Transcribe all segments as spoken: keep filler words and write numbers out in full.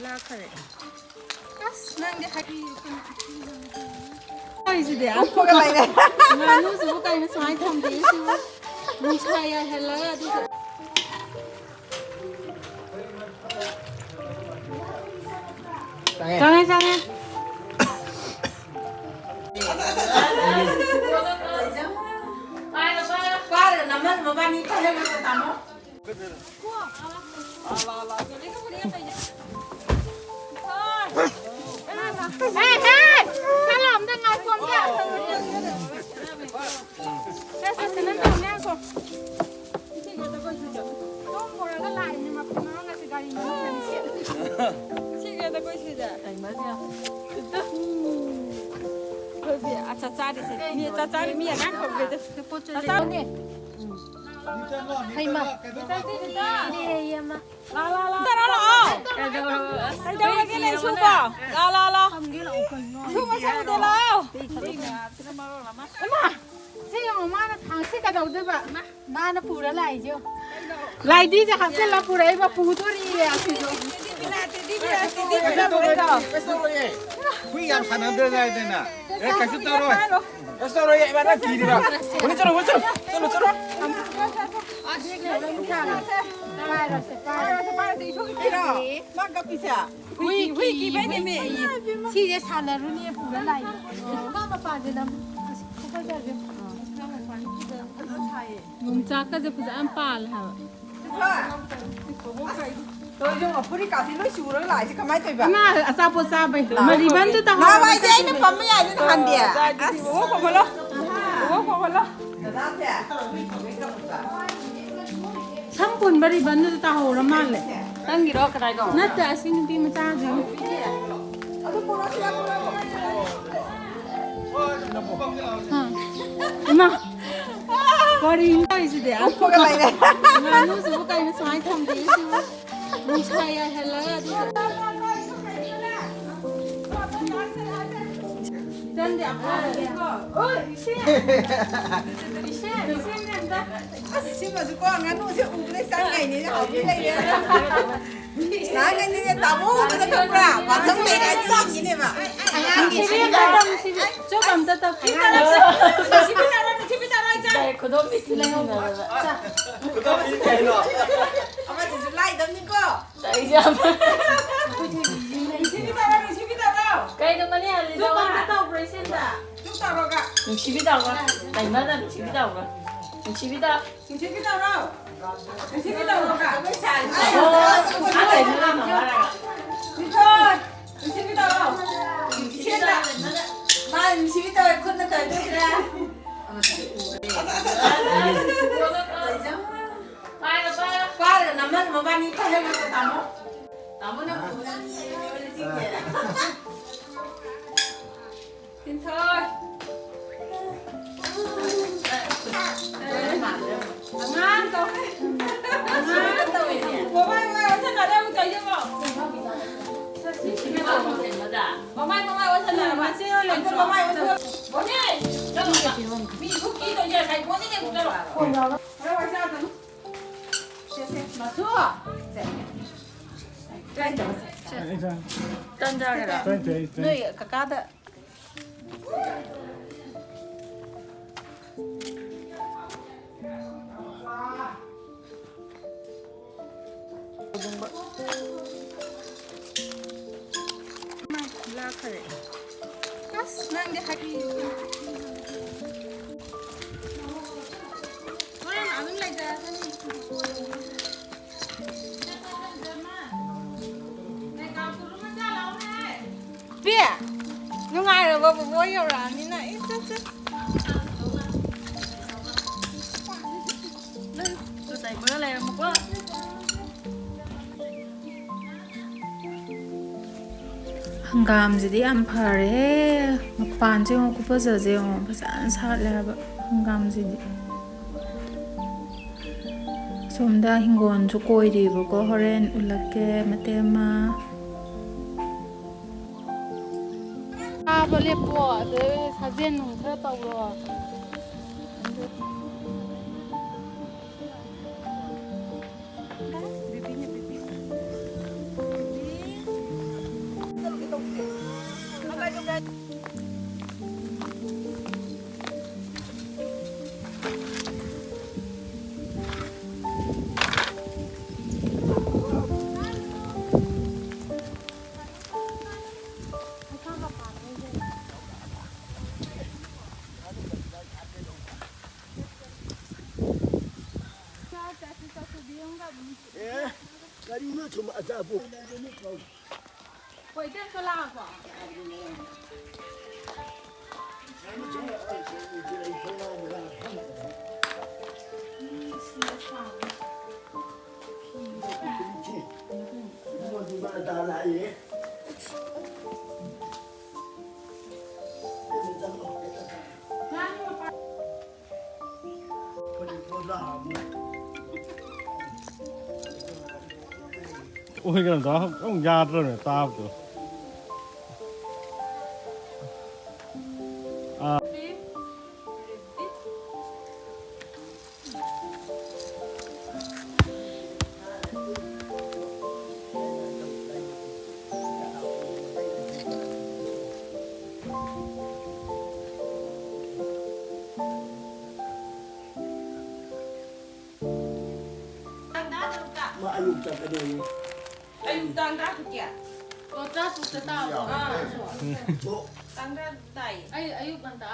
ꯂꯥꯛꯈꯔꯦ꯫ ꯑꯁ, ꯅꯪꯗꯤ ꯍꯥꯏꯕꯤꯌꯨ ꯀꯩꯅꯣ꯫ ꯇꯧꯔꯤꯁꯤꯗꯤ? ꯎꯞꯄꯒ ꯂꯩꯔꯦ꯫ ꯉꯥꯅꯨꯁꯤꯕꯨ ꯀꯩꯅꯣ ꯁꯨꯃꯥꯏꯅ ꯊꯝꯕꯤꯔꯤꯁꯤꯕꯨ? ꯅꯨꯡꯁꯥ ꯌꯥꯏꯍꯜꯂꯒ ꯑꯗꯨꯁꯨ꯫ ꯆꯪꯉꯦ, ꯆꯪꯉꯦ꯫ ꯄꯥꯏꯔꯒ ꯅꯝꯍꯟ ꯃꯕꯥꯅꯤ ꯄꯥꯏꯍꯜꯂꯒ ꯇꯥꯃꯣ꯫ ꯍꯦ, ꯍꯦ! ꯆꯠꯂꯣ, ꯑꯝꯇ ꯉꯥꯏꯈꯣ, ꯑꯝꯇ꯫ ꯁꯦ, ꯁꯦ, ꯁꯦ, ꯅꯪ ꯇꯧꯅꯦ, ꯉꯥꯏꯈꯣ꯫ ꯏꯁꯤꯡ ꯈꯛꯇ ꯀꯣꯏꯁꯨ ꯆꯠꯂꯨ꯫ ꯁꯣꯝ ꯄꯨꯔꯒ ꯂꯥꯛꯏꯅꯦ, ꯃꯄꯨꯟ ꯃꯔꯣꯟ ꯉꯁꯤ ꯒꯥꯔꯤ ꯃꯅꯨꯡꯗꯅꯤ ꯁꯦꯠꯂꯤꯁꯦ꯫ ꯏꯁꯤꯡ ꯈꯛꯇ ꯀꯣꯏꯁꯨ ꯆꯠ-, ꯀꯩ ꯃꯔꯤ ꯌꯥꯝ-, ꯑꯩꯈꯣꯏꯗꯤ ꯑꯆꯥ ꯆꯥꯔꯤꯁꯦ꯫ ꯃꯤ ꯑꯆꯥ ꯆꯥꯔꯤ, ꯃꯤ ꯑꯉꯥꯡ ꯀꯧꯗꯦꯗ꯫ ꯄꯣꯠ ꯆꯩ ꯆꯥꯛ ꯆꯥꯔꯤ꯫ ꯂꯩꯕꯅꯦ꯫ ꯍꯩꯃꯥ꯫ ꯂꯥꯛꯑꯣ, ꯂꯥꯛꯑꯣ, ꯂꯥꯛꯑꯣ꯫ ꯂꯥꯛꯑꯣ, ꯂꯥꯛꯑꯣ꯫ ꯀꯩꯗꯧꯔꯒꯦ, ꯂꯩꯁꯨꯕꯣ? ꯂꯥꯛꯑꯣ, ꯂꯥꯛꯑꯣ, ꯂꯥꯛꯑꯣ꯫ ꯁꯨꯕ ꯁꯪꯗꯦ, ꯂꯥꯛꯑꯣ꯫ ꯏꯃꯥ, ꯁꯤ ꯌꯦꯡꯉꯣ, ꯃꯥꯅ ꯊꯥꯡꯁꯤ ꯀꯩꯗꯧꯗꯣꯏꯕ? ꯃꯥꯅ ꯄꯨꯔ ꯂꯥꯛꯏꯁꯦ ꯌꯦꯡꯉꯣ꯫ ꯂꯥꯏꯙꯤꯁꯦ ꯍꯥꯞꯆꯤꯜꯂ ꯄꯨꯔꯛꯏꯕ, ꯄꯨꯗꯣꯔꯤꯌꯦ ꯑꯁꯤꯁꯨ꯫ ꯀꯩꯁꯨ ꯇꯧꯔꯣꯏ, ꯀꯩꯁꯨ ꯇꯧꯔꯣꯏꯌꯦ꯫ ꯍꯨꯏ ꯌꯥꯝ ꯁꯥꯟꯅꯗ꯭ꯔꯦ ꯍꯥꯏꯗꯅ꯫ ꯑꯦ, ꯀꯩꯁꯨ ꯇꯧꯔꯣꯏ꯫ ꯀꯩꯁꯨ ꯇꯧꯔꯣꯏꯌꯦ, ꯏꯃꯥ, ꯅꯪ ꯀꯤꯔꯤꯕ? ꯍꯧꯖꯤꯛ ꯆꯠꯂꯣ, ꯍꯧꯖꯤꯛ ꯆꯠꯂꯣ, ꯆꯠꯂꯣ, ꯆꯠꯂꯣ꯫ ꯄꯥꯏꯔꯁꯦ, ꯄꯥꯏꯔꯁꯦ꯫ ꯄꯥꯏꯔꯁꯦ, ꯄꯥꯏꯔꯁꯦ, ꯏꯁꯣꯔꯒꯤ ꯐꯤꯔꯣ꯫ ꯃꯥ ꯀꯞꯄꯤꯁꯦ꯫ ꯍꯨꯏ, ꯍꯨꯏ ꯀꯤꯕꯩꯅꯦꯃꯤ꯫ ꯁꯤꯁꯦ ꯁꯥꯟꯅꯔꯨꯅꯤ ꯄꯨꯔ ꯂꯥꯛꯏ꯫ ꯈꯨꯄꯥ ꯃꯄꯥꯁꯦ ꯅꯝ-, ꯑꯁ, ꯈꯨꯄꯥꯁꯦ꯫ ꯌꯣꯡꯆꯥꯛꯀꯁꯦ ꯐꯖꯅ ꯄꯥꯜꯂꯦ ꯍꯥꯏꯕ꯫ ꯇꯧꯔꯤꯁꯦ ꯌꯦꯡꯉꯣ, ꯐꯨꯔꯤꯠꯀꯥꯁꯦ ꯂꯣꯏ ꯆꯨꯔꯒ ꯂꯥꯛꯏꯁꯦ ꯀꯃꯥꯏꯅ ꯇꯧꯔꯤꯕ? ꯏꯃꯥ, ꯑꯆꯥꯄꯣꯠ ꯆꯥꯕꯩ꯫ ꯂꯥꯛꯑꯣ, ꯃꯔꯤꯕꯟꯗꯨ ꯇꯧꯍꯧꯔꯣ꯫ ꯅꯍꯥꯟꯋꯥꯏꯗꯤ ꯑꯩꯅ ꯄꯝꯕ ꯌꯥꯏꯅꯦ ꯅꯍꯥꯟꯗꯤ꯫ ꯑꯁ꯫ ꯕꯣꯕꯣꯛ ꯀꯧꯍꯜꯂꯣ꯫ ꯕꯣꯕꯣꯛ ꯀꯧꯍꯜꯂꯣ꯫ ꯗꯗꯥꯁꯦ꯫ ꯁꯝ ꯄꯨꯟꯕ ꯔꯤꯕꯟꯗꯨꯗ ꯇꯥꯍꯧꯔ ꯃꯥꯜꯂꯦ꯫ ꯅꯪꯒꯤꯔꯣ ꯀꯅꯥꯏꯅꯣ? ꯅꯠꯇꯦ, ꯑꯁꯤ ꯅꯨꯄꯤ ꯃꯆꯥꯁꯦ꯫ ꯍꯥ꯫ ꯏꯃꯥ꯫ ꯀꯔꯤꯅꯣ ꯇꯧꯔꯤꯁꯤꯗꯤ? ꯎꯞꯄꯒ ꯂꯩꯔꯦ꯫ ꯉꯥꯅꯨꯁꯤꯕꯨ ꯀꯩꯅꯣ ꯁꯨꯃꯥꯏꯅ ꯊꯝꯕꯤꯔꯤꯁꯤꯕꯨ? ꯅꯨꯡꯁꯥ ꯌꯥꯏꯍꯜꯂꯒ ꯑꯗꯨꯒ꯫ ꯅꯪꯗꯤ ꯌꯥꯝ ꯐꯥꯎꯔꯦꯀꯣ꯫ ꯑꯣꯏ, ꯏꯆꯦ꯫ ꯏꯆꯦ, ꯏꯆꯦ ꯑꯝꯇ꯫ ꯑꯁ, ꯁꯤꯃꯁꯨꯀꯣ, ꯉꯥꯅꯨꯁꯦ ꯎꯕꯗꯩ ꯆꯪꯉꯩꯅꯤꯅꯦ, ꯍꯥꯎꯕꯤ ꯂꯩꯔꯦ꯫ ꯅꯍꯥꯟꯒꯩꯅꯤꯅꯦ, ꯇꯥꯃꯣ ꯎꯕꯗ ꯈꯪꯕ꯭ꯔꯥ? ꯋꯥꯁꯔꯨꯝ ꯂꯩꯔꯦ ꯆꯪꯉꯤꯅꯦꯕ꯫ ꯑꯉꯥꯡꯒꯤ ꯁꯤꯕꯤ ꯁꯤꯕꯤ ꯑꯝꯇ ꯇꯧ, ꯁꯤꯕꯤ꯫ ꯆꯣꯞ ꯑꯝꯇ ꯇꯧ꯫ ꯁꯤꯕꯤ ꯇꯧꯔꯣ, ꯁꯤꯕꯤ ꯇꯧꯔꯣ, ꯏꯆꯥ꯫ ꯈꯨꯗꯣꯝꯕꯤ ꯁꯤꯟꯅꯕ꯫ ꯈꯨꯗꯣꯝꯕꯤ ꯀꯩꯅꯣ? ꯑꯃꯁꯤꯁꯨ ꯂꯥꯏꯗꯕꯅꯤꯀꯣ꯫ ꯅꯨꯡꯁꯤꯕꯤ ꯇꯧꯔꯣ, ꯅꯨꯡꯁꯤꯕꯤ ꯇꯧꯔꯣ꯫ ꯀꯩꯅꯣ ꯃꯅꯦ ꯍꯜꯂꯤꯗꯣ? ꯆꯣꯞ ꯑꯝꯇ ꯇꯧꯕ꯭ꯔꯣ ꯏꯆꯦꯗ? ꯆꯣꯞ ꯇꯧꯔꯣꯒ꯫ ꯅꯨꯡꯁꯤꯕꯤ ꯇꯧꯔꯣ꯫ ꯀꯩꯅꯣꯗ ꯅꯨꯡꯁꯤꯕꯤ ꯇꯧꯔꯣ꯫ ꯅꯨꯡꯁꯤꯕꯤ ꯇꯧ-, ꯅꯨꯡꯁꯤꯕꯤ ꯇꯧꯔꯣ꯫ ꯅꯨꯡꯁꯤꯕꯤ ꯇꯧꯔꯣꯒ꯫ ꯑꯣ, ꯑꯣ, ꯑꯣ, ꯀꯩꯅꯣ ꯃꯃꯥꯅ꯫ ꯅꯨꯡꯁꯤꯕꯤ ꯇꯧꯔꯣ꯫ ꯏꯆꯦꯗ꯫ ꯃꯥ ꯅꯨꯡꯁꯤꯕꯤ ꯇꯧꯋꯦ, ꯈꯨꯠꯅ ꯀꯩꯗꯧꯗ꯭ꯔꯦ? ꯑꯁ, ꯑꯁ, ꯑꯁ, ꯑꯁ꯫ ꯄꯥꯏꯔꯣ, ꯄꯥꯏꯔꯣ꯫ ꯄꯥꯏꯔꯒ ꯅꯝꯍꯜꯂꯣ, ꯃꯕꯥꯅꯤ ꯄꯥꯏꯍꯜꯂꯣ, ꯇꯥꯃꯣ꯫ ꯇꯥꯃꯣꯅ ꯄꯨꯔꯅꯤ, ꯑꯩ ꯂꯣꯏꯔꯦ ꯁꯤꯒꯤ꯫ ꯇꯤꯟꯊꯣꯏ꯫ ꯑꯉꯥꯡ ꯇꯧꯔꯦ꯫ ꯑꯉꯥꯡ ꯇꯧꯔꯦꯅꯦ꯫ ꯃꯃꯥꯏ, ꯃꯃꯥꯏ ꯑꯣꯟꯁꯤꯟꯅꯔꯦ ꯑꯃꯨꯛ ꯇꯧꯔꯤꯁꯤꯕꯣ꯫ ꯃꯃꯥꯏ, ꯃꯃꯥꯏ ꯑꯣꯟꯁꯤꯟꯅꯔꯦ꯫ ꯃꯆꯦ ꯍꯣꯏ ꯂꯩꯇ꯭ꯔꯣ? ꯃꯃꯥꯏ ꯑꯣꯟꯁꯤꯟ-, ꯕꯣꯅꯤ! ꯆꯠꯂꯣ꯫ ꯃꯤ ꯏꯁꯨ ꯀꯤꯗꯣꯏꯅꯦ, ꯉꯁꯥꯏ ꯕꯣꯅꯤꯅꯦ ꯑꯃꯨꯛ ꯆꯠꯂꯣ꯫ ꯈꯔ ꯋꯥꯏ ꯆꯥꯗꯅꯨ꯫ ꯁꯦ, ꯁꯦ, ꯃꯁꯨ! ꯁꯦ꯫ ꯇꯟ ꯆꯥꯒꯦꯔꯣ? ꯅꯣꯏ ꯀꯀꯥꯗ꯫ ꯂꯥꯛꯈꯔꯦ꯫ ꯑꯁ, ꯅꯪꯗꯤ ꯍꯥꯏ-, ꯍꯣꯔꯦꯟ ꯑꯗꯨꯝ ꯂꯩꯖꯔꯁꯅꯤ꯫ ꯄꯤ, ꯅꯨꯡꯉꯥꯏꯔꯕ ꯕꯣꯕꯣ ꯌꯧꯔꯛꯑꯅꯤꯅ? ꯑꯦ, ꯆꯠ, ꯆꯠ꯫ ꯅꯪ ꯆꯨꯆꯥꯏꯕꯒ ꯂꯩꯔꯝꯃꯨꯀꯣ꯫ ꯍꯪꯒꯥꯝꯁꯤꯗꯤ ꯌꯥꯝ ꯐꯔꯦ꯫ ꯃꯄꯥꯟꯁꯦ ꯌꯦꯡꯉꯣ, ꯈꯨꯐꯖꯁꯦ ꯌꯦꯡꯉꯣ, ꯐꯖꯅ ꯁꯥꯠꯂꯦ ꯍꯥꯏꯕ ꯍꯪꯒꯥꯝꯁꯤꯗꯤ꯫ ꯁꯣꯝꯗ ꯍꯤꯡꯒꯣꯜꯁꯨ ꯀꯣꯏꯔꯤꯕꯀꯣ, ꯍꯣꯔꯦꯟ ꯎꯠꯂꯛꯀꯦ ꯃꯇꯦꯛ ꯑꯃ꯫ ꯆꯥꯕ ꯂꯦꯞꯄꯣ, ꯑꯗꯩ ꯁꯥꯖꯦꯟ ꯅꯨꯡ ꯈꯔ ꯇꯧꯔꯣ꯫ ꯑꯦ, ꯀꯔꯤꯅꯣ ꯁꯨꯝ ꯑꯆꯥꯄꯣꯠ? ꯍꯣꯏ, ꯏꯆꯦ ꯑꯝꯇ ꯂꯥꯛꯑꯣꯀꯣ꯫ ꯑꯣꯏꯒꯅꯨ, ꯇꯥꯎ꯫ ꯑꯃꯨꯛ ꯌꯥꯗ꯭ꯔꯕꯅꯦ ꯇꯥꯕꯗꯣ꯫ ꯑꯥ꯫ ꯃꯥ ꯑꯌꯨꯛ ꯆꯠꯀꯅꯤ꯫ ꯑꯌꯨꯛ ꯇꯥꯡ ꯇꯔꯥꯇꯔꯨꯛꯀꯤ? ꯑꯣ, ꯇꯔꯥꯇꯔꯨꯛꯇ ꯇꯥꯕ꯭ꯔꯣ? ꯑꯥ꯫ ꯑꯣ꯫ ꯇꯥꯡ ꯇꯔꯥ ꯇꯥꯏꯌꯦ꯫ ꯑꯩ ꯑꯌꯨꯛ ꯉꯟꯇꯥ꯫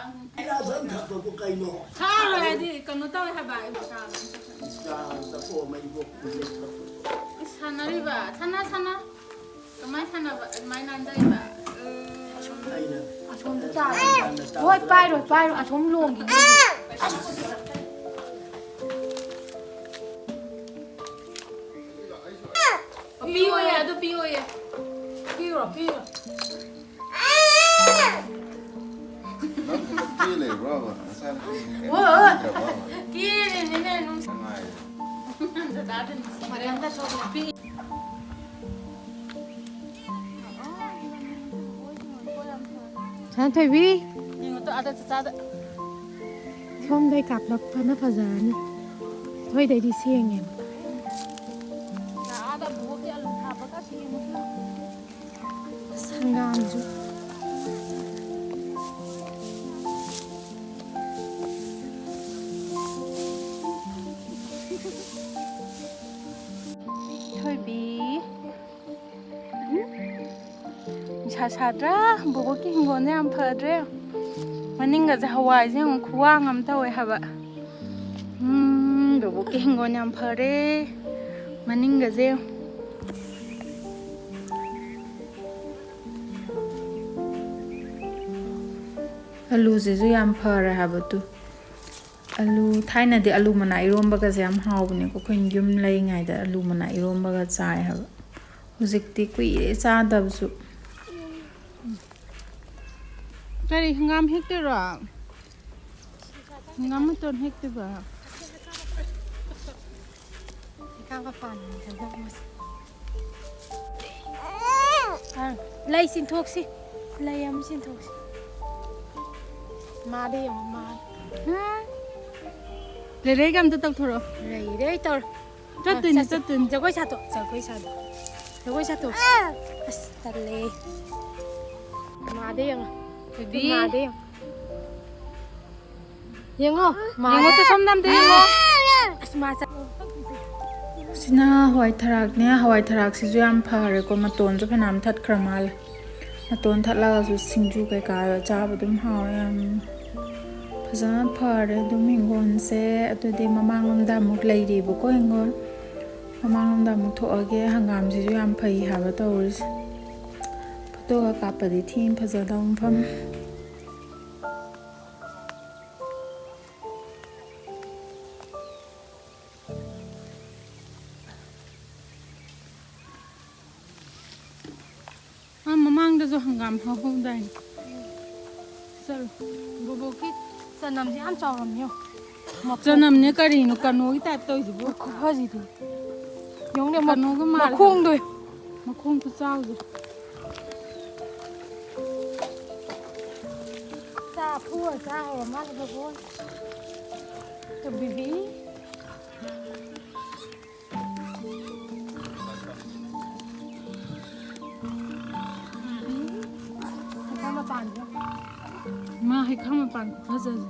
ꯆꯥ ꯁꯟ ꯊꯛꯄꯕꯨ ꯀꯩꯅꯣ? ꯊꯛꯑꯔꯣꯏ ꯍꯥꯏꯗꯤ ꯀꯩꯅꯣ ꯇꯧꯋꯦ ꯍꯥꯏꯕ꯫ ꯆꯥ ꯊꯛꯄ ꯃꯩꯕꯣꯛ ꯄꯨꯟꯅ ꯊꯛꯄ꯫ ꯁꯥꯟꯅꯔꯤꯕ? ꯁꯥꯟꯅ, ꯁꯥꯟꯅ꯫ ꯀꯃꯥꯏ ꯁꯥꯟꯅꯕ? ꯑꯗꯨꯃꯥꯏ ꯅꯥꯟꯗꯩꯕ? ꯑꯩꯅ ꯑꯁꯣꯝꯗ ꯇꯥꯔꯦ꯫ ꯍꯣꯏ, ꯄꯥꯏꯔꯣꯏ, ꯄꯥꯏꯔꯣꯏ꯫ ꯑꯁꯣꯝ ꯂꯣꯡꯒꯤꯅꯤ꯫ ꯄꯤꯌꯣꯌꯦ, ꯑꯗꯨ ꯄꯤꯌꯣꯌꯦ꯫ ꯄꯤꯔꯣ, ꯄꯤꯔꯣ꯫ ꯅꯪ ꯀꯦ ꯂꯩꯕ꯭ꯔꯣꯕ? ꯅꯆꯥꯅꯨꯄꯤ ꯍꯣꯏ, ꯍꯣꯏ꯫ ꯂꯩꯇ꯭ꯔꯕꯣꯕ? ꯀꯦꯔꯤꯅꯤꯅꯦ, ꯅꯨꯡꯁꯤ-꯫ ꯅꯨꯡꯉꯥꯏꯔꯦ꯫ ꯗꯗꯥꯗ ꯅꯨꯡꯁꯤ-꯫ ꯃꯔꯦꯝꯇ ꯊꯣꯛꯂꯦ꯫ ꯄꯤ-꯫ ꯁꯅꯥꯊꯣꯏꯕꯤ, ꯌꯦꯡꯉꯨ ꯇꯨ, ꯑꯥꯗ ꯆꯥꯆꯥꯗ꯫ ꯁꯣꯝꯗꯩ ꯀꯥꯞꯂꯛꯄꯅ ꯐꯖꯔꯅꯤ꯫ ꯁꯣꯏꯗꯩꯗꯤ ꯁꯦꯡꯉꯦꯕ꯫ ꯑꯥꯗ ꯕꯣꯛꯀꯤ ꯑꯂꯨ ꯊꯥꯕꯒ ꯌꯦꯡꯉꯨꯁꯤ꯫ ꯑꯁ, ꯍꯪꯒꯥꯝꯁꯨ꯫ ꯊꯣꯏꯕꯤ꯫ ꯎꯝ? ꯅꯨꯡꯁꯥ ꯁꯥꯗ꯭ꯔꯥ? ꯕꯣꯕꯣꯛꯀꯤ ꯍꯤꯡꯒꯣꯜꯁꯦ ꯌꯥꯝ ꯐꯗ꯭ꯔꯦ꯫ ꯃꯅꯤꯡꯒꯁꯦ ꯍꯋꯥꯏꯁꯦ ꯌꯦꯡꯉꯨ, ꯈꯨꯋꯥꯡ ꯑꯃ ꯇꯧꯋꯦ ꯍꯥꯏꯕ꯫ ꯎꯝ, ꯕꯣꯕꯣꯛꯀꯤ ꯍꯤꯡꯒꯣꯜ ꯌꯥꯝ ꯐꯔꯦ꯫ ꯃꯅꯤꯡꯒꯁꯦ ꯌꯦꯡꯉꯨ꯫ ꯑꯂꯨꯁꯤꯁꯨ ꯌꯥꯝ ꯐꯔꯦ ꯍꯥꯏꯕ ꯇꯨ꯫ ꯑꯂꯨ, ꯊꯥꯏꯅꯗꯤ ꯑꯂꯨ ꯃꯅꯥ ꯏꯔꯣꯝꯕꯒꯁꯦ ꯌꯥꯝ ꯍꯥꯎꯕꯅꯦꯀꯣ꯫ ꯑꯩꯈꯣꯏꯅ ꯌꯨꯝ ꯂꯩꯉꯩꯗ ꯑꯂꯨ ꯃꯅꯥ ꯏꯔꯣꯝꯕꯒ ꯆꯥꯏ ꯍꯥꯏꯕ꯫ ꯍꯧꯖꯤꯛꯇꯤ ꯀꯨꯏꯔꯦ ꯆꯥꯗꯕꯁꯨ꯫ ꯀꯔꯤ, ꯍꯪꯒꯥꯝ ꯍꯦꯛꯇꯣꯏꯔꯣ? ꯍꯪꯒꯥꯝ ꯃꯇꯣꯟ ꯍꯦꯛꯇꯣꯏꯕ? ꯍꯩꯈꯥꯒ ꯄꯥꯟꯕꯅꯤ ꯍꯟꯗꯛ ꯃꯁ-, ꯑꯥ, ꯂꯩ ꯆꯤꯟꯊꯣꯛꯁꯤ꯫ ꯂꯩ ꯑꯃ ꯆꯤꯟꯊꯣꯛꯁꯤ꯫ ꯃꯥꯗ ꯌꯦꯡꯉꯣ, ꯃꯥꯗ꯫ ꯍꯥ? ꯂꯩꯔꯩꯒ ꯑꯝꯇ ꯇꯧꯊꯣꯔꯛꯑꯣ꯫ ꯂꯩꯔꯩ ꯇꯧꯔꯣ꯫ ꯆꯠꯇꯣꯏꯅꯤ, ꯑꯥ, ꯆꯠꯁꯤ꯫ ꯆꯠꯇꯣꯏꯅꯤ꯫ ꯖꯒꯣꯏ ꯁꯥꯊꯣꯛ, ꯖꯒꯣꯏ ꯁꯥꯊꯣꯛ꯫ ꯖꯒꯣꯏ ꯁꯥꯊꯣꯛꯁꯤ꯫ ꯑꯁ, ꯇꯜꯂꯦ꯫ ꯃꯥꯗ ꯌꯦꯡꯉꯣ꯫ ꯕꯦꯕꯤ꯫ ꯃꯥꯗ ꯌꯦꯡꯉꯣ꯫ ꯌꯦꯡꯉꯣ, ꯃꯥ ꯌꯦꯡꯉꯣ, ꯁꯦ ꯁꯣꯝꯗ ꯑꯝꯇ ꯌꯦꯡꯉꯣ꯫ ꯑꯁ, ꯃꯥ ꯆꯠ-, ꯁꯤꯅ ꯍꯋꯥꯏ ꯊꯔꯥꯛꯅꯦ꯫ ꯍꯋꯥꯏ ꯊꯔꯥꯛꯁꯤꯁꯨ ꯌꯥꯝ ꯐꯔꯦꯀꯣ, ꯃꯇꯣꯟꯁꯨ ꯐꯅꯌꯥꯝ ꯊꯠꯈ꯭ꯔ ꯃꯥꯜꯂꯦ꯫ ꯃꯇꯣꯟ ꯊꯠꯂꯒꯁꯨ ꯁꯤꯡꯖꯨ ꯀꯩꯀꯥ ꯆꯥꯕ ꯑꯗꯨꯝ ꯍꯥꯎꯋꯦ ꯌꯥꯝ꯫ ꯐꯖꯅ ꯐꯔꯦ ꯑꯗꯨꯝ ꯍꯤꯡꯒꯣꯜꯁꯦ꯫ ꯑꯗꯨꯗꯤ ꯃꯃꯥꯡꯂꯣꯝꯗ ꯑꯃꯨꯛ ꯂꯩꯔꯤꯕꯀꯣ ꯍꯤꯡꯒꯣꯜ꯫ ꯃꯃꯥꯡꯂꯣꯝꯗ ꯑꯃꯨꯛ ꯊꯣꯛꯑꯒꯦ꯫ ꯍꯪꯒꯥꯝꯁꯤꯁꯨ ꯌꯥꯝ ꯐꯩ ꯍꯥꯏꯕ ꯇꯧꯔꯤꯁꯦ꯫ ꯐꯣꯇꯣꯒ ꯀꯥꯞꯄꯗꯤ ꯊꯤꯅ ꯐꯖꯗꯧ ꯃꯐꯝ꯫ ꯑꯥ, ꯃꯃꯥꯡꯗꯁꯨ ꯍꯪꯒꯥꯝ ꯍꯧꯍꯧꯗꯥꯏꯅꯦ? ꯆꯠꯂꯨ꯫ ꯕꯣꯕꯣꯛꯀꯤ ꯆꯅꯝꯁꯦ ꯌꯥꯝ ꯆꯥꯎꯔꯝꯃꯦ꯫ ꯆꯅꯝꯅꯦ ꯀꯔꯤꯅꯣ, ꯀꯩꯅꯣꯒꯤ ꯇꯥꯏꯞ ꯇꯧꯔꯤꯁꯤꯕꯨ? ꯈꯨꯐꯁꯤꯗꯤ꯫ ꯌꯦꯡꯉꯨꯅꯦ, ꯃ-, ꯀꯩꯅꯣꯒ ꯃꯥꯜꯂꯦ꯫ ꯃꯈꯣꯡꯗꯣ꯫ ꯃꯈꯣꯡ ꯈꯨꯆꯥꯎꯁꯦ꯫ ꯂꯐꯨ ꯆꯥ ꯍꯧꯔ ꯃꯥꯜꯂꯦ ꯕꯕꯨ꯫ ꯇꯨ ꯕꯤꯕꯤ꯫ ꯍꯩꯈꯥ ꯃꯄꯥꯟꯁꯦ꯫ ꯃꯥ ꯍꯩꯈꯥ ꯃꯄꯥꯟ ꯈꯨꯐꯖꯁꯦ꯫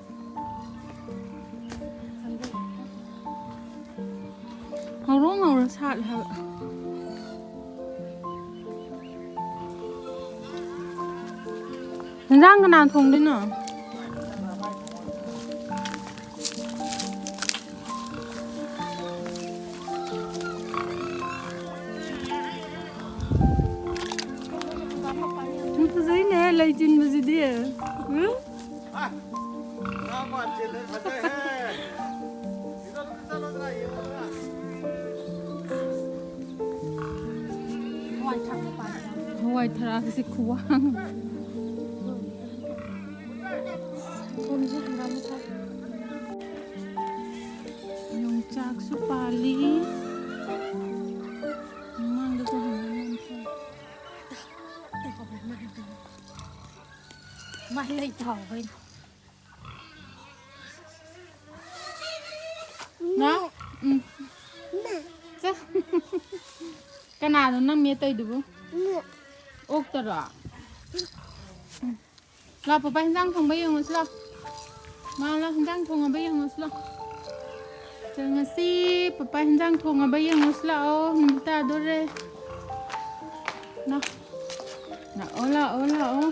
ꯉꯧꯔꯣꯛ ꯉꯧꯔ ꯁꯥꯠꯂꯦ ꯍꯥꯏꯕ꯫ ꯏꯟꯖꯥꯡ ꯀꯅꯥ ꯊꯣꯡꯗꯣꯏꯅꯣ? ꯌꯥꯝ ꯐꯖꯩꯅꯦ, ꯂꯩ ꯆꯤꯟꯕꯁꯤꯗꯤ꯫ ꯎꯝ? ꯍꯋꯥꯏ ꯊꯔꯥꯛꯁꯦ ꯈꯨꯋꯥꯡ꯫ ꯌꯣꯡꯆꯥꯛꯁꯨ ꯄꯥꯜꯂꯤ꯫ ꯃꯃꯥꯡꯗꯁꯨ ꯍꯪꯒꯥꯝ ꯌꯥꯝ ꯊꯥꯏ꯫ ꯃꯥꯏ ꯂꯩ ꯊꯥꯎꯕꯩꯅꯦ꯫ ꯅ? ꯎꯝ꯫ ꯆ-, ꯀꯅꯥꯅꯣ ꯅꯪ ꯃꯦꯠꯇꯣꯏꯗꯨꯕꯨ? ꯑꯣꯛꯇꯔꯣ? ꯎꯝ꯫ ꯂꯥꯛ, ꯄꯄꯥ ꯍꯤꯟꯖꯥꯡ ꯊꯣꯡꯕ ꯌꯦꯡꯉꯨꯁꯤ ꯂꯥꯛ꯫ ꯃꯥ ꯂꯥꯛ, ꯍꯤꯟꯖꯥꯡ ꯊꯣꯡꯉꯕ ꯌꯦꯡꯉꯨꯁꯤ ꯂꯥꯛ꯫ ꯆꯪꯉꯁꯤ, ꯄꯄꯥ ꯍꯤꯟꯖꯥꯡ ꯊꯣꯡꯉꯕ ꯌꯦꯡꯉꯨꯁꯤ ꯂꯥꯛꯑꯣ꯫ ꯅꯨꯃꯤꯠ ꯇꯥꯗꯣꯔꯦ꯫ ꯂꯥꯛ꯫ ꯂꯥꯛꯑꯣ, ꯂꯥꯛꯑꯣ, ꯂꯥꯛꯑꯣ꯫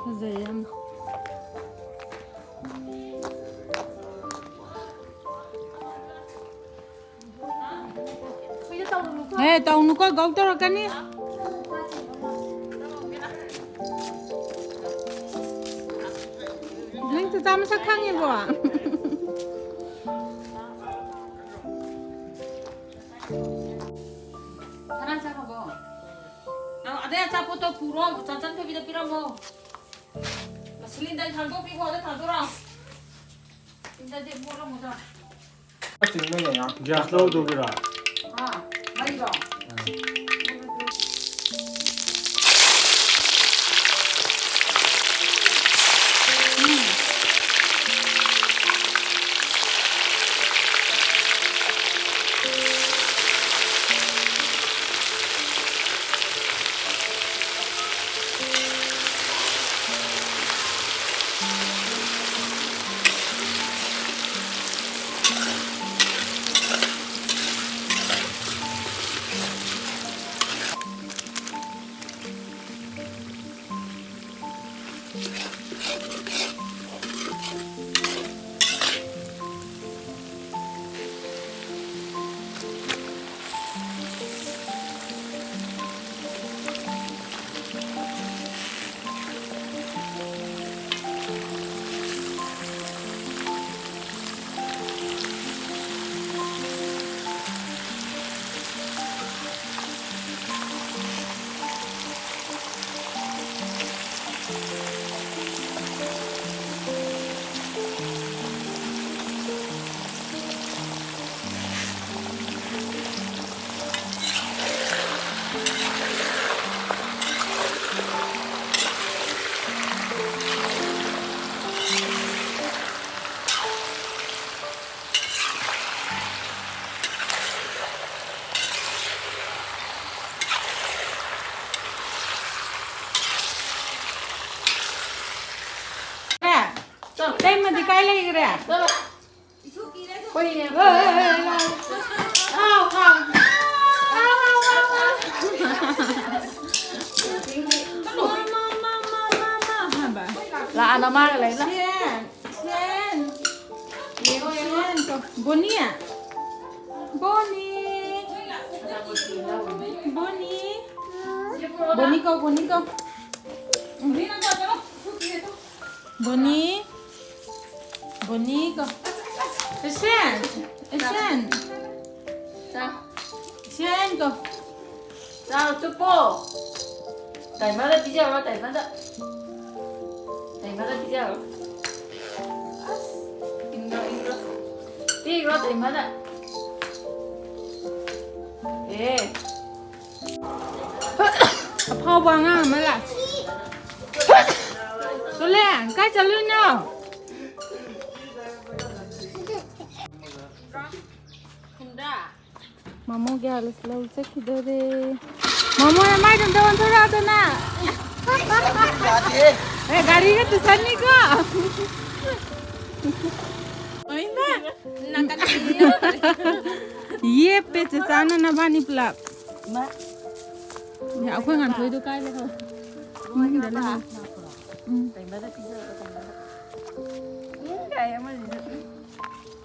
ꯐꯖꯩ ꯌꯥꯝꯅ꯫ ꯑꯦ, ꯇꯧꯅꯨꯀꯣ, ꯒꯧ ꯇꯧꯔꯛꯀꯅꯤ꯫ ꯅꯪ ꯆꯆꯥ ꯃꯁꯛ ꯈꯪꯉꯤꯕꯣ? ꯁꯅꯥ ꯆꯥꯈ꯭ꯔꯕꯣ? ꯑꯗꯩ ꯑꯆꯥꯄꯣꯠꯇꯣ ꯄꯨꯔꯣ, ꯆꯟꯆꯟ ꯊꯣꯏꯕꯤꯗ ꯄꯤꯔꯝꯃꯣ꯫ ꯃꯁꯤ ꯂꯤꯟꯗꯟ ꯊꯥꯡꯗꯣꯛꯄꯤꯈꯣ, ꯑꯗ ꯊꯥꯡꯗꯣꯔꯛꯑꯣ꯫ ꯂꯤꯟꯗꯟꯁꯦ ꯃꯣꯠꯂꯝꯒꯗ꯭ꯔꯥ? ꯆꯤꯡꯕ ꯌꯥꯏꯅ꯫ ꯒ꯭ꯌꯥꯁ ꯂꯧꯗꯧꯕꯤꯔꯣ? ꯍꯥ? ꯃꯩꯔꯣ? ꯏꯇꯩꯃꯗꯤ ꯀꯥꯏ ꯂꯩꯈ꯭ꯔꯦ? ꯍꯣꯏꯅꯦ꯫ ꯍꯥꯎ, ꯍꯥꯎ꯫ ꯍꯥꯎ, ꯍꯥꯎ, ꯍꯥꯎ, ꯍꯥꯎ꯫ ꯂꯥꯛꯑꯅ ꯃꯥꯒ ꯂꯩꯅ꯫ ꯁꯦꯟ, ꯁꯦꯟ꯫ ꯁꯦꯟ ꯀꯣ꯫ ꯕꯣꯅꯤ? ꯕꯣꯅꯤ꯫ ꯕꯣꯅꯤ꯫ ꯕꯣꯅꯤ ꯀꯧ, ꯕꯣꯅꯤ ꯀꯧ꯫ ꯕꯣꯅꯤ꯫ ꯕꯣꯅꯤ ꯀꯣ꯫ ꯏꯁꯦꯟ꯫ ꯏꯁꯦꯟ꯫ ꯆꯥ꯫ ꯏꯁꯦꯟ ꯀꯣ꯫ ꯆꯥꯔꯣ, ꯆꯨꯞꯄꯣ꯫ Diamond ꯄꯤꯖꯔꯣ, diamond. ꯏꯃꯥꯗ ꯄꯤꯖꯔꯣ꯫ ꯑꯁ, ꯏꯪꯗ꯭ꯔꯣ, ꯏꯪꯗ꯭ꯔꯣ? ꯄꯤꯈ꯭ꯔꯣ ꯑꯗꯨ ꯏꯃꯥꯗ꯫ ꯑꯦ꯫ ꯑꯐꯥꯎꯕ ꯑꯉꯥꯡ ꯑꯃ ꯂꯥꯛꯑꯦ꯫ ꯇꯣꯂꯦ, ꯀꯥꯏ ꯆꯠꯂꯨꯏꯅꯣ? ꯃꯃꯣ ꯒ꯭ꯌꯥꯂꯁ ꯂꯧ ꯆꯠꯈꯤꯗꯣꯔꯦ꯫ ꯃꯃꯣ, ꯅꯃꯥꯏꯗꯣ ꯑꯝꯇ ꯑꯣꯟꯊꯣꯔꯛꯑꯣꯗꯅ꯫ ꯌꯥꯗꯦꯍꯦ꯫ ꯑꯦ, ꯒꯥꯔꯤꯒ ꯇꯨꯁꯟꯅꯤꯀꯣ꯫ ꯌꯦꯞꯄꯦ ꯆꯦꯆꯥꯅ ꯅꯕꯥꯅꯤ ꯄꯨꯂꯞ꯫ ꯑꯦ, ꯑꯩꯈꯣꯏ ꯉꯥꯟꯊꯣꯏꯗꯣ ꯀꯥꯏ ꯂꯩꯍꯧ? ꯏꯃꯨꯡꯗ ꯂꯩꯍꯧ꯫ ꯎꯝ꯫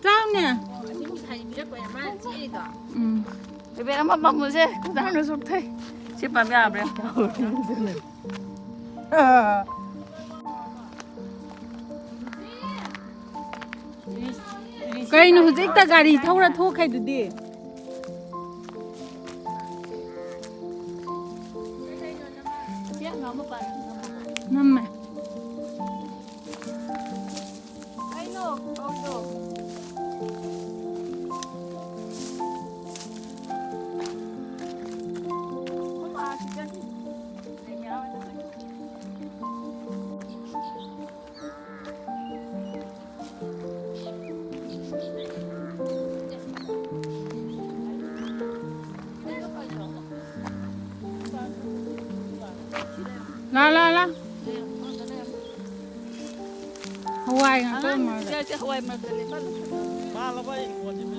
ꯆꯥꯎꯅꯦ꯫ ꯎꯝ꯫ ꯏꯕꯦꯟ ꯑꯃ ꯄꯥꯝꯃꯨꯁꯦ, ꯈꯨꯗꯥꯡꯅ ꯆꯣꯛꯊꯩ꯫ ꯁꯤ ꯄꯥꯝ ꯌꯥꯕ꯭ꯔꯥ? ꯀꯩꯅꯣ ꯍꯧꯖꯤꯛꯇ ꯒꯥꯔꯤ ꯊꯧꯔ ꯊꯣꯛꯈꯩꯗꯨꯗꯤ? ꯅꯝꯃꯦ꯫ ꯂꯥ, ꯂꯥ, ꯂꯥ꯫ ꯍꯋꯥꯏ ꯉꯥꯛꯇ ꯑꯣꯏ ꯃꯥꯜꯂꯦ꯫ ꯑꯉꯥꯡꯁꯤꯡꯁꯦ ꯍꯋꯥꯏ ꯃꯔꯛꯇ ꯂꯦꯞꯍꯜꯂꯨ꯫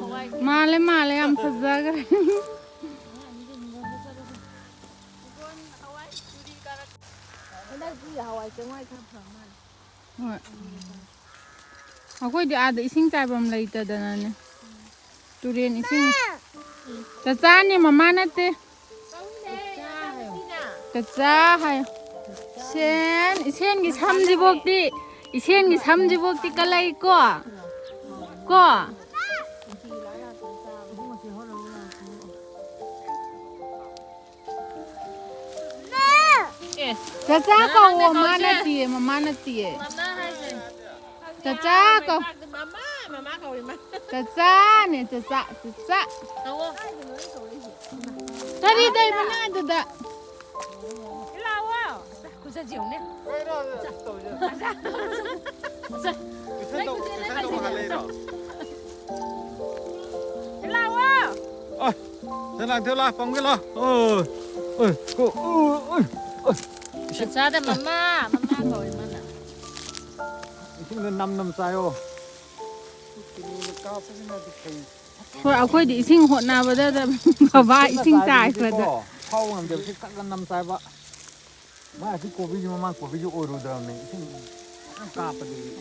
ꯍꯋꯥꯏ ꯃꯥꯜꯂꯦ, ꯃꯥꯜꯂꯦ, ꯌꯥꯝ ꯐꯖꯈ꯭ꯔꯦ꯫ ꯍꯟꯗꯛꯇꯤ ꯍꯋꯥꯏ ꯆꯦꯡꯋꯥꯏ ꯈꯔ ꯐ ꯃꯥꯜꯂꯦ꯫ ꯍꯣꯏ꯫ ꯑꯩꯈꯣꯏꯗꯤ ꯑꯥꯗ ꯏꯁꯤꯡ ꯆꯥꯏꯐꯝ ꯂꯩꯇꯗꯅꯅꯦ꯫ ꯇꯨꯔꯦꯟ ꯏꯁꯤꯡ꯫ ꯆꯆꯥꯅꯦ, ꯃꯃꯥ ꯅꯠꯇꯦ꯫ ꯆꯆꯥ ꯍꯥꯏ꯫ ꯁꯦꯟ, ꯏꯁꯦꯟꯒꯤ ꯁꯝꯁꯤꯐꯧꯇꯤ, ꯏꯁꯦꯟꯒꯤ ꯁꯝꯁꯤꯐꯧꯇꯤ ꯀꯜꯂꯛꯏꯀꯣ꯫ ꯀꯣ? ꯑꯦ, ꯆꯆꯥ ꯀꯧꯋꯣ, ꯃꯃꯥ ꯅꯠꯇꯤꯌꯦ, ꯃꯃꯥ ꯅꯠꯇꯤꯌꯦ꯫ ꯆꯆꯥ ꯀꯧ꯫ ꯃꯃꯥ, ꯃꯃꯥ ꯀꯧꯏ ꯃꯥ꯫ ꯆꯆꯥꯅꯦ, ꯆꯆꯥ, ꯆꯆꯥ꯫ ꯀꯧꯋꯣ꯫ ꯀꯔꯤ ꯇꯧꯔꯤꯕ ꯅꯪ ꯑꯗꯨꯗ? ꯂꯥꯛꯑꯣ꯫ ꯈꯨꯠꯁꯦ ꯌꯦꯡꯉꯨꯅꯦ꯫ ꯂꯥꯛꯑꯣ꯫ ꯁꯦ ꯂꯥꯛ, ꯁꯦ ꯂꯥꯛ, ꯄꯝꯒꯦ ꯂꯥꯛ꯫ ꯑꯣꯏ, ꯑꯣꯏ, ꯀꯣ, ꯑꯣꯏ, ꯑꯣꯏ, ꯑꯣꯏ꯫ ꯆꯆꯥꯗ ꯃꯃꯥ, ꯃꯃꯥ ꯀꯧꯋꯦ ꯃꯥꯅ꯫ ꯏꯁꯤꯡꯗꯣ ꯅꯝ ꯅꯝ ꯆꯥꯏꯌꯣ꯫ ꯍꯣꯏ, ꯑꯩꯈꯣꯏꯗꯤ ꯏꯁꯤꯡ ꯍꯣꯠꯅꯕꯗ ꯕꯕꯥ ꯏꯁꯤꯡ ꯆꯥꯏꯕꯗ꯫ ꯐꯥꯎ ꯉꯝꯗꯦꯕ, ꯏꯁꯤꯡ ꯀꯟꯅ ꯅꯝ ꯆꯥꯏꯕ꯫ ꯃꯥ ꯑꯁꯤ ꯀꯣꯕꯤꯁꯤ ꯃꯃꯥꯡ ꯀꯣꯕꯤꯁꯤ ꯑꯣꯏꯔꯨꯗ꯭ꯔꯕꯅꯦ, ꯏꯁꯤꯡ ꯌꯥꯝ ꯀꯥꯞꯄꯗꯒꯤ꯫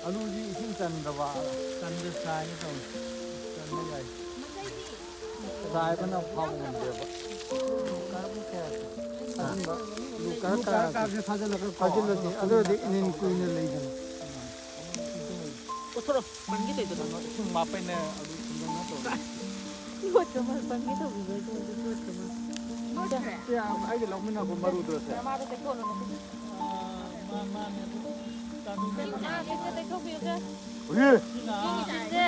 ꯑꯂꯨꯁꯤ ꯏꯁꯤꯡ ꯆꯟꯗꯕ, ꯆꯟꯗ ꯆꯥꯏꯒꯦ ꯇꯧꯅꯤ꯫ ꯆꯟꯕ ꯌꯥꯏ꯫ ꯆꯥꯏꯕꯅ ꯐꯥꯎꯕ ꯉꯝꯗꯦꯕ꯫ ꯊꯥꯖꯤꯟꯕ, ꯂꯨ ꯀꯥꯔ ꯀꯥꯔꯁꯦ ꯊꯥꯖꯤꯜꯂꯒ ꯀꯣ꯫ ꯊꯥꯖꯤꯜꯂꯁꯤ꯫ ꯑꯗꯨ ꯑꯣꯏꯔꯗꯤ ꯏꯅꯤꯟ ꯀꯨꯏꯅ ꯂꯩꯗꯅ꯫ ꯄꯨꯊꯣꯔꯣ, ꯄꯟꯒꯦ ꯇꯧꯗꯣ ꯅꯪ꯫ ꯏꯁꯤꯡ ꯃꯥꯄꯩꯅ ꯑꯗꯨ ꯊꯨꯝꯖꯪꯅ ꯇꯧꯔꯦ꯫ ꯌꯣꯠꯀ ꯃꯥ ꯄꯟꯒꯦ ꯇꯧꯕꯤꯕ ꯑꯩꯉꯣꯟꯗ ꯌꯣꯠꯀ ꯃꯥ꯫ ꯁꯦ, ꯑꯩꯒꯤ ꯂꯧꯃꯤꯟꯅꯕ ꯃꯔꯨꯗꯣ ꯁꯦ꯫ ꯅꯃꯥꯗꯣ ꯇꯩꯊꯣꯛꯍꯜꯂꯣ ꯉꯁꯤꯗꯤ꯫ ꯑꯥ, ꯃꯥ-, ꯃꯥꯅꯦ ꯑꯗꯨ ꯆꯥꯗꯣꯛꯀꯦ꯫ ꯁꯦ, ꯇꯩꯊꯣꯛꯄꯤꯌꯨꯁꯦ꯫ ꯍꯧꯖꯤꯛ꯫ ꯁꯦ,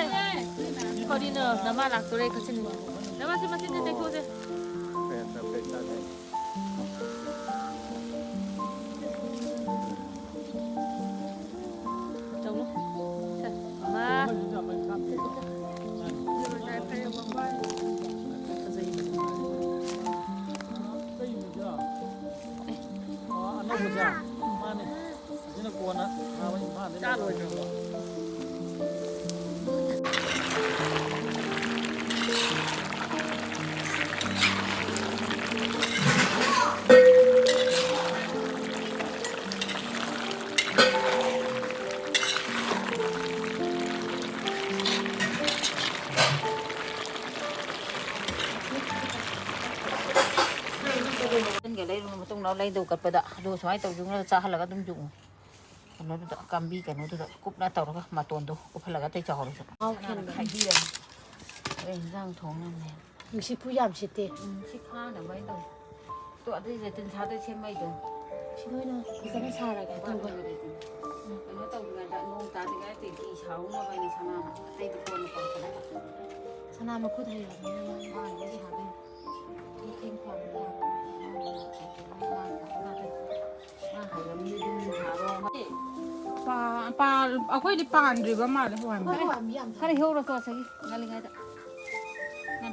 ꯀꯔꯤꯅꯣ? ꯅꯃꯥ ꯂꯥꯛꯇꯣꯔꯦ ꯈꯠꯆꯟꯅꯤꯡꯕ꯫ ꯅꯃꯥ ꯁꯤ ꯃꯆꯤꯟꯁꯦ ꯇꯩꯊꯣꯛꯑꯁꯦ꯫ ꯇꯧꯔꯣ꯫ ꯁꯦ, ꯃꯥ꯫ ꯐꯖꯩ꯫ ꯑꯅꯧꯕꯁꯦ? ꯃꯥꯅꯦ꯫ ꯑꯁꯤꯅ ꯀꯣꯟꯅ ꯊꯥꯕ ꯏꯝꯐꯥꯜꯗꯩ ꯆꯥ ꯂꯣꯏꯗ꯭ꯔꯕꯣ? ꯆꯤꯟꯒ ꯂꯩꯔꯨꯔ ꯃꯇꯨꯡꯗ ꯂꯩꯗꯧ ꯀꯠꯄꯗ ꯑꯗꯨ ꯁꯨꯃꯥꯏꯅ ꯇꯧ, ꯌꯨꯡꯉꯒ ꯆꯥꯍꯜꯂꯒ ꯑꯗꯨꯝ ꯌꯨꯡꯉꯨ꯫ ꯀꯩꯅꯣꯗꯨꯗ, ꯀꯥꯝꯕꯤ ꯀꯩꯅꯣꯗꯨꯗ ꯀꯨꯞꯅ ꯇꯧꯔꯒ ꯃꯇꯣꯟꯗꯣ ꯀꯨꯞꯍꯜꯂꯒ ꯑꯇꯩ ꯆꯥꯍꯧꯔꯁꯨ꯫ ꯃꯍꯥꯎ ꯈꯦꯟꯕ꯫ ꯈꯥꯏꯕꯤꯔꯅꯤ꯫ ꯍꯣꯔꯦꯟ ꯏꯟꯖꯥꯡ ꯊꯣꯡꯅꯕꯅꯦ꯫ ꯅꯨꯡꯁꯤꯠꯄꯨ ꯌꯥꯝ ꯁꯤꯠꯇꯦ꯫ ꯎꯝ, ꯁꯤ ꯈꯥꯅꯕ ꯍꯥꯏ ꯇꯧ꯫ ꯇꯣ, ꯑꯗꯨꯏ ꯂꯦꯇꯤꯟ ꯁꯥꯗꯣꯏ ꯁꯦꯝꯕꯩꯗꯣ꯫ ꯁꯤ ꯅꯣꯏꯅ ꯐꯖꯅ ꯁꯥꯔꯒꯦ ꯑꯗꯨꯒ꯫ ꯀꯩꯅꯣ ꯇꯧꯗ꯭ꯔꯤꯉꯩꯗ, ꯅꯣꯡ ꯇꯥꯗ꯭ꯔꯤꯉꯩꯗ ꯇꯦꯡꯀꯤ ꯁꯥꯍꯧꯅꯕ ꯍꯥꯏꯅ ꯁꯅꯥ ꯑꯇꯩꯗꯤ ꯀꯣꯟꯅ ꯄꯥꯡꯈꯠꯂꯒ꯫ ꯁꯅꯥ ꯃꯈꯨꯠ ꯍꯩꯔꯕꯅꯤꯅ ꯃꯥ ꯃꯥ ꯂꯣꯏ ꯁꯥꯗꯣꯏꯅꯤ꯫ ꯃꯇꯦꯡ ꯄꯥꯡꯕ ꯌꯥꯕ꯫ ꯃꯥ ꯍꯩꯔꯝꯅꯤ, ꯑꯗꯨꯝ ꯁꯥꯔꯣ꯫ ꯄꯥ-, ꯄꯥ-, ꯑꯩꯈꯣꯏꯗꯤ ꯄꯥꯟꯗ꯭ꯔꯤꯕ ꯃꯥꯜꯂꯦ ꯍꯋꯥꯏ ꯑꯩꯈꯣꯏ ꯃꯇꯣꯟ꯫ ꯍꯋꯥꯏ ꯌꯥꯝ ꯊꯥꯏ꯫ ꯈꯔ ꯍꯦꯛꯎꯔꯣ ꯇꯣ, ꯉꯁꯥꯏꯒꯤ ꯉꯜꯂꯤꯉꯩꯗ꯫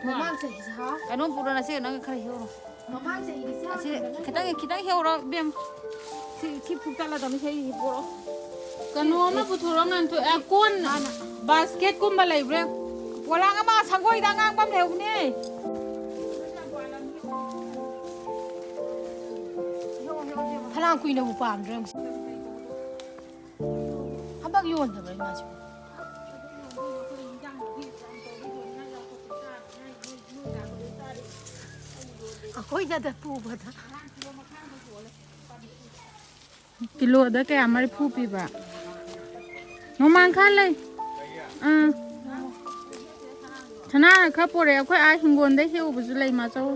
ꯃꯃꯥꯡ ꯆꯍꯤ ꯁꯥ-, ꯀꯩꯅꯣꯝ ꯄꯨꯔꯣ, ꯅꯆꯦ ꯅꯪ ꯈꯔ ꯍꯦꯛꯎꯔꯣ꯫ ꯃꯃꯥꯡ ꯆꯍꯤꯒꯤ ꯆꯥ ꯑꯁꯤ ꯈꯛꯇꯪ ꯈꯤꯇꯪ ꯍꯦꯛꯎꯔꯣ, ꯏꯕꯦꯝ꯫ ꯁꯤ, ꯁꯤ ꯐꯨꯛꯇꯠꯂꯗꯕꯅꯤ, ꯁꯤ ꯄꯨꯔꯛꯑꯣ꯫ ꯀꯩꯅꯣ ꯑꯃ ꯄꯨꯊꯣꯔꯛꯑꯣ, ꯉꯥꯟꯊꯣꯏ꯫ ꯑꯦ, ꯀꯣꯟ, ꯃꯥꯅ꯫ ꯕꯥꯁꯀꯦꯠꯀꯨꯝꯕ ꯂꯩꯕ꯭ꯔꯥ? ꯄꯣꯂꯥꯡ ꯑꯃ ꯁꯪꯒꯣꯏꯗ ꯑꯉꯥꯡꯕ ꯑꯃ ꯂꯩꯍꯧꯕꯅꯦ꯫ ꯐꯅꯌꯥꯝ ꯀꯨꯏꯅꯕꯨ ꯄꯥꯝꯗ꯭ꯔꯦ꯫ ꯊꯕꯛ ꯌꯣꯟꯗꯕ꯭ꯔꯥ ꯏꯃꯥꯁꯤꯕꯨ? ꯑꯩꯈꯣꯏꯗꯗ ꯄꯨꯕꯗ꯫ ꯀꯤꯂꯣꯗ ꯀꯌꯥ? ꯃꯔꯤꯐꯨ ꯄꯤꯕ꯫ ꯅꯣꯡꯃꯥꯡꯈꯥ ꯂꯩ꯫ ꯑꯥ꯫ ꯁꯅꯥꯅ ꯈꯔ ꯄꯣꯔꯛꯑꯦ꯫ ꯑꯩꯈꯣꯏ ꯑꯥ ꯍꯤꯡꯒꯣꯜꯗꯩ ꯍꯦꯛꯎꯕꯁꯨ ꯂꯩ, ꯃꯥꯆꯧ꯫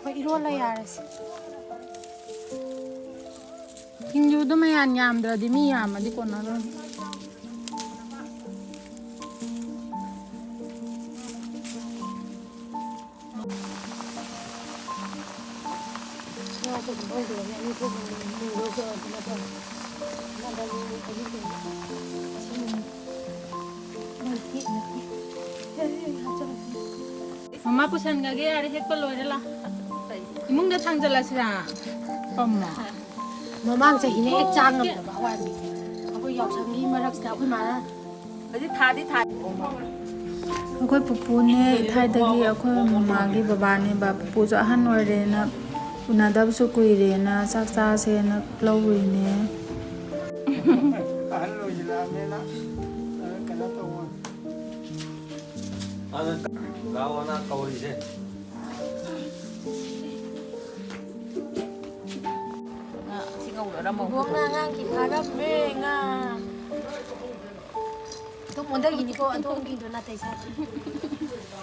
ꯍꯣꯏ, ꯏꯔꯣꯜꯂ ꯌꯥꯔꯁꯤ꯫ ꯁꯤꯡꯖꯨꯗꯣ ꯃꯌꯥꯟ ꯌꯥꯝꯗ꯭ꯔꯗꯤ, ꯃꯤ ꯌꯥꯝꯃꯗꯤ ꯀꯣꯟꯅꯔꯣꯏ꯫ ꯃꯃꯥ ꯄꯨꯁꯟꯈ꯭ꯔꯒꯦ, ꯌꯥꯔꯦ, ꯍꯦꯛꯄ ꯂꯣꯏꯔꯦ, ꯂꯥ꯫ ꯏꯃꯨꯡꯗ ꯊꯥꯡꯖꯜꯂꯁꯤꯔꯥ? ꯄꯝꯃꯣ꯫ ꯃꯃꯥꯡ ꯆꯍꯤꯅ ꯍꯦꯛ ꯆꯥ ꯉꯝꯗꯕ ꯍꯋꯥꯏ ꯃꯨꯕꯤꯁꯦ꯫ ꯑꯩꯈꯣꯏ ꯌꯥꯎꯁꯪꯒꯤ ꯃꯔꯛꯁꯤꯗ ꯑꯩꯈꯣꯏ ꯃꯥꯅ ꯍꯧꯖꯤꯛ ꯊꯥꯗꯤ ꯊꯥ꯫ ꯑꯩꯈꯣꯏ ꯄꯨꯄꯨꯅꯦ, ꯊꯥꯏꯗꯒꯤ ꯑꯩꯈꯣꯏ ꯃꯃꯥꯒꯤ ꯕꯕꯥꯅꯦꯕ꯫ ꯄꯨꯄꯨꯁꯨ ꯑꯍꯟ ꯑꯣꯏꯔꯦꯅ, ꯎꯅꯗꯕꯁꯨ ꯀꯨꯏꯔꯦꯅ ꯆꯥꯛ ꯆꯥꯁꯦꯅ ꯂꯧꯔꯨꯏꯅꯦ꯫ ꯑꯍꯜ ꯑꯣꯏꯁꯤꯜꯂꯛꯑꯕꯅꯤꯅ, ꯑ, ꯀꯩꯅꯣ ꯇꯧꯕ꯫ ꯑꯗ ꯂꯥꯛꯑꯣꯅ ꯀꯧꯔꯤꯁꯦ꯫ ꯉꯥ ꯑꯁꯤ ꯉꯧꯔꯒ ꯏꯕꯣꯛꯅ ꯑꯉꯥꯡꯒꯤ ꯐꯥꯔꯝꯃꯦ ꯉꯥ꯫ ꯑꯗꯨꯝ ꯑꯣꯟꯊꯈꯤꯅꯤꯀꯣ, ꯑꯗꯣꯝꯒꯤꯗꯣ ꯅꯥꯇꯩ ꯆꯥꯗ꯭ꯔꯦ꯫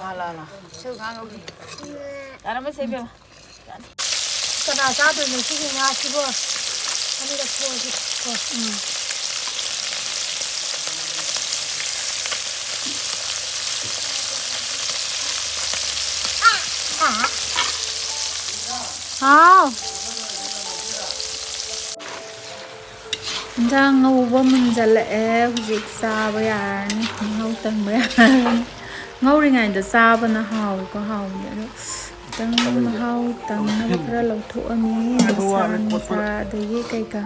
ꯂꯥ, ꯂꯥ, ꯂꯥ꯫ ꯁꯤ ꯉꯥ ꯉꯧꯔꯤ꯫ ꯌꯥꯔꯝꯃꯁꯦ ꯏꯕꯦꯝꯃ꯫ ꯀꯅꯥ ꯆꯥꯗꯣꯏꯅꯣ ꯁꯤꯒꯤ ꯉꯥꯁꯤꯕꯣ? ꯑꯅꯤꯔꯛ ꯊꯣꯛꯑꯁꯤ ꯀꯣ꯫ ꯎꯝ꯫ ꯍꯥꯎ꯫ ꯏꯟꯖꯥꯡ ꯉꯧꯕ ꯃꯨꯟꯖꯜꯂꯛꯑꯦ꯫ ꯍꯧꯖꯤꯛ ꯆꯥꯕ ꯌꯥꯔꯅꯤ꯫ ꯃꯍꯥꯎ ꯇꯪꯕ ꯌꯥꯔꯅꯤ꯫ ꯉꯧꯔꯤꯉꯩꯗ ꯆꯥꯕꯅ ꯍꯥꯎꯋꯤꯀꯣ, ꯍꯥꯎꯕꯗꯤ꯫ ꯑꯗꯣ ꯈꯤꯇꯪ ꯃꯍꯥꯎ ꯇꯪꯅꯕ ꯈꯔ ꯂꯧꯊꯣꯛꯑꯅꯤ꯫ ꯃꯁꯥ ꯅꯨꯡꯁꯥ ꯑꯗꯒꯤ ꯀꯩꯀꯥ꯫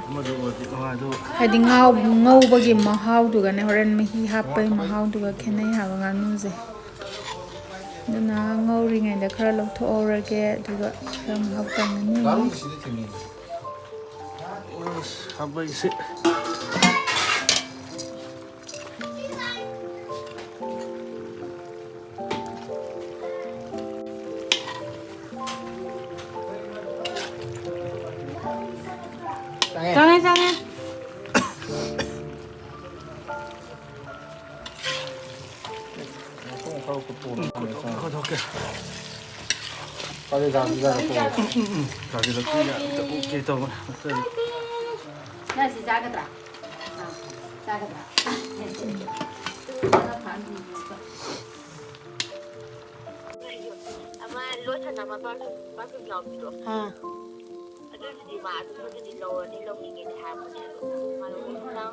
ꯍꯥꯏꯗꯤ ꯉꯥꯎ-, ꯉꯧꯕꯒꯤ ꯃꯍꯥꯎꯗꯨꯒꯅꯦ, ꯍꯣꯔꯦꯟ ꯃꯍꯤ ꯍꯥꯞꯄꯒꯤ ꯃꯍꯥꯎꯗꯨꯒ ꯈꯦꯠꯅꯩ ꯍꯥꯏꯕ ꯉꯥꯅꯨꯁꯦ꯫ ꯑꯗꯨꯅ ꯉꯧꯔꯤꯉꯩꯗ ꯈꯔ ꯂꯧꯊꯣꯛꯍꯧꯔꯒꯦ, ꯑꯗꯨꯒ ꯈꯔ ꯃꯍꯥꯎ ꯇꯪꯉꯅꯤ꯫ ꯑꯁ, ꯈꯥꯕꯩꯁꯦ꯫ ꯆꯪꯉꯦ, ꯆꯪꯉꯦ꯫ ꯈꯔ ꯈꯔ ꯄꯨꯊꯣꯛꯀꯦ꯫ ꯎꯝ, ꯎꯝ, ꯎꯝ꯫ ꯒꯥꯔꯤ ꯂꯥꯛꯄ ꯌꯥꯔꯦ, ꯄꯨꯔꯛꯑꯣ꯫ ꯎꯝ, ꯎꯝ, ꯎꯝ꯫ ꯒꯥꯔꯤ ꯂꯥꯛꯄ ꯌꯥꯔꯦ꯫ ꯑꯣꯀꯦ ꯇꯧꯕꯅꯦ꯫ ꯅꯪ ꯁꯤ ꯆꯥꯒꯗ꯭ꯔꯥ? ꯑꯥ, ꯆꯥꯒꯗ꯭ꯔꯥ? ꯑꯃ ꯂꯣꯏ ꯁꯥꯟꯅꯕ ꯄꯥꯔꯐ꯭ꯌꯨꯝ, ꯄꯥꯔꯐ꯭ꯌꯨꯝ ꯌꯥꯎꯕꯤꯗꯣ꯫ ꯑꯥ꯫ ꯑꯗꯨꯗꯨꯗꯤ ꯃꯥ ꯑꯗꯨꯝ ꯑꯗꯨꯗꯤ ꯂꯧꯔꯅꯤ, ꯂꯧꯅꯤꯡꯉꯦꯗꯤ ꯍꯥꯏꯔꯛꯄꯅꯦ ꯑꯗꯣ꯫ ꯃꯥ ꯂꯧꯅꯤꯡꯕ꯭ꯔꯥ?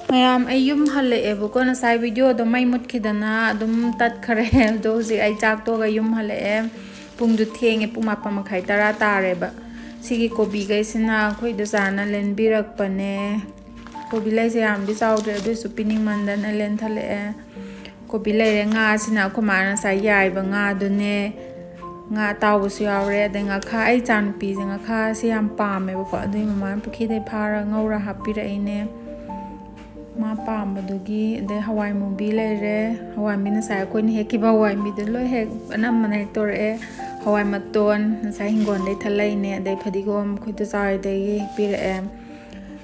ꯃꯌꯥꯝ, ꯑꯩ ꯌꯨꯝ ꯍꯜꯂꯛꯑꯦꯕꯀꯣ꯫ ꯉꯁꯥꯏ ꯚꯤꯗꯤꯑꯣꯗꯣ ꯃꯩ ꯃꯨꯠꯈꯤꯗꯅ ꯑꯗꯨꯝ ꯇꯠꯈꯔꯦ꯫ ꯑꯗꯣ ꯍꯧꯖꯤꯛ ꯑꯩ ꯆꯥꯛ ꯇꯣꯛꯑꯒ ꯌꯨꯝ ꯍꯜꯂꯛꯑꯦ꯫ ꯄꯨꯡꯗꯨ ꯊꯦꯡꯉꯦ, ꯄꯨꯡ ꯃꯥꯄꯟ ꯃꯈꯥꯏ, ꯇꯔꯥ ꯇꯥꯔꯦꯕ꯫ ꯁꯤꯒꯤ ꯀꯣꯕꯤꯈꯩꯁꯤꯅ ꯑꯩꯈꯣꯏ ꯏꯗꯣꯆꯥꯅ ꯂꯦꯟꯕꯤꯔꯛꯄꯅꯦ꯫ ꯀꯣꯕꯤ ꯂꯩꯁꯦ ꯌꯥꯝꯗꯤ ꯆꯥꯎꯗ꯭ꯔꯦ, ꯑꯗꯨꯏꯁꯨ ꯄꯤꯅꯤꯡꯃꯟꯗꯅ ꯂꯦꯟꯊꯠꯂꯛꯑꯦ꯫ ꯀꯣꯕꯤ ꯂꯩꯔꯦ꯫ ꯉꯥꯁꯤꯅ ꯑꯩꯈꯣꯏ ꯃꯥꯅ ꯉꯁꯥꯏ ꯌꯥꯏꯕ ꯉꯥꯗꯨꯅꯦ꯫ ꯉꯥ ꯑꯇꯥꯎꯕꯁꯨ ꯌꯥꯎꯔꯦ꯫ ꯑꯗꯩ ꯉꯥꯈꯥ, ꯑꯩ ꯏꯆꯥꯅꯨꯄꯤꯁꯦ ꯉꯥꯈꯥꯁꯦ ꯌꯥꯝ ꯄꯥꯝꯃꯦꯕꯀꯣ꯫ ꯑꯗꯨꯒꯤ ꯃꯃꯥꯅ ꯄꯨꯈ꯭ꯔꯤꯗꯩ ꯐꯥꯔ ꯉꯧꯔ ꯍꯥꯞꯄꯤꯔꯛꯏꯅꯦ꯫ ꯃꯥ ꯄꯥꯝꯕꯗꯨꯒꯤ꯫ ꯑꯗꯩ ꯍꯋꯥꯏ ꯃꯨꯕꯤ ꯂꯩꯔꯦ꯫ ꯍꯋꯥꯏ ꯃꯨꯕꯤ ꯉꯁꯥꯏ ꯑꯩꯈꯣꯏꯅ ꯍꯦꯛꯈꯤꯕ ꯍꯋꯥꯏ ꯃꯨꯕꯤꯗꯣ ꯂꯣꯏ ꯍꯦꯛ, ꯑꯅꯝꯕꯅ ꯍꯦꯛꯇꯣꯔꯛꯑꯦ꯫ ꯍꯋꯥꯏ ꯃꯇꯣꯟ ꯉꯁꯥꯏ ꯍꯤꯡꯒꯣꯜꯗꯩ ꯊꯠꯂꯛꯏꯅꯦ, ꯑꯗꯩ ꯐꯗꯤꯒꯣꯝ ꯑꯩꯈꯣꯏ ꯏꯗꯣꯝꯆꯥ ꯍꯣꯏꯗꯒꯤ ꯄꯤꯔꯛꯑꯦ꯫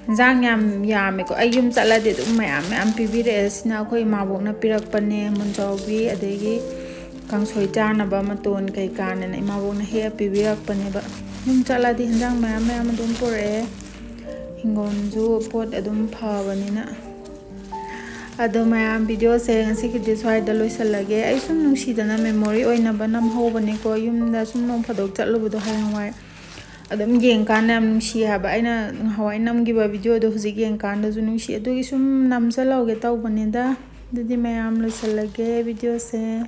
ꯏꯟꯖꯥꯡ ꯌꯥꯝ ꯌꯥꯝꯃꯦꯀꯣ, ꯑꯩ ꯌꯨꯝ ꯆꯠꯂꯗꯤ ꯑꯗꯨꯝ ꯃꯌꯥꯝ ꯃꯌꯥꯝ ꯄꯤꯕꯤꯔꯛꯑꯦ꯫ ꯁꯤꯅ ꯑꯩꯈꯣꯏ ꯏꯃꯥꯕꯣꯛꯅ ꯄꯤꯔꯛꯄꯅꯦ, ꯃꯨꯟꯖꯥꯎꯕꯤ, ꯑꯗꯒꯤ ꯀꯥꯡꯁꯣꯏ ꯆꯥꯅꯕ ꯃꯇꯣꯟ ꯀꯩꯀꯥꯅꯦꯅ ꯏꯃꯥꯕꯣꯛꯅ ꯍꯦꯛꯑ ꯄꯤꯕꯤꯔꯛꯄꯅꯦꯕ꯫ ꯌꯨꯝ ꯆꯠꯂꯗꯤ ꯏꯟꯖꯥꯡ ꯃꯌꯥꯝ ꯃꯌꯥꯝ ꯑꯗꯨꯝ ꯄꯨꯔꯛꯑꯦ꯫ ꯍꯤꯡꯒꯣꯜꯁꯨ ꯄꯣꯠ ꯑꯗꯨꯝ ꯐꯕꯅꯤꯅ꯫ ꯑꯗꯣ ꯃꯌꯥꯝ, ꯚꯤꯗꯤꯑꯣꯁꯦ ꯉꯁꯤꯒꯤꯗꯤ ꯁ꯭ꯋꯥꯏꯗ ꯂꯣꯏꯁꯤꯜꯂꯒꯦ꯫ ꯑꯩ ꯁꯨꯝ ꯅꯨꯡꯁꯤꯗꯅ memory ꯑꯣꯏꯅꯕ ꯅꯝꯍꯧꯕꯅꯦꯀꯣ꯫ ꯌꯨꯝꯗ ꯁꯨꯝ ꯅꯣꯡ ꯐꯥꯗꯣꯛ ꯆꯠꯂꯨꯕꯗꯣ ꯍꯌꯦꯡꯋꯥꯏ ꯑꯗꯨꯝ ꯌꯦꯡꯀꯥꯟꯗ ꯌꯥꯝ ꯅꯨꯡꯁꯤ ꯍꯥꯏꯕ꯫ ꯑꯩꯅ ꯅꯍꯥꯟꯋꯥꯏ ꯅꯝꯈꯤꯕ ꯚꯤꯗꯤꯑꯣꯗꯣ ꯍꯧꯖꯤꯛ ꯌꯦꯡꯀꯥꯟꯗꯁꯨ ꯅꯨꯡꯁꯤ꯫ ꯑꯗꯨꯒꯤ ꯁꯨꯝ ꯅꯝꯁꯤꯜꯍꯧꯒꯦ ꯇꯧꯕꯅꯤꯗ꯫ ꯑꯗꯨꯗꯤ ꯃꯌꯥꯝ, ꯂꯣꯏꯁꯤꯜꯂꯒꯦ ꯚꯤꯗꯤꯑꯣꯁꯦ꯫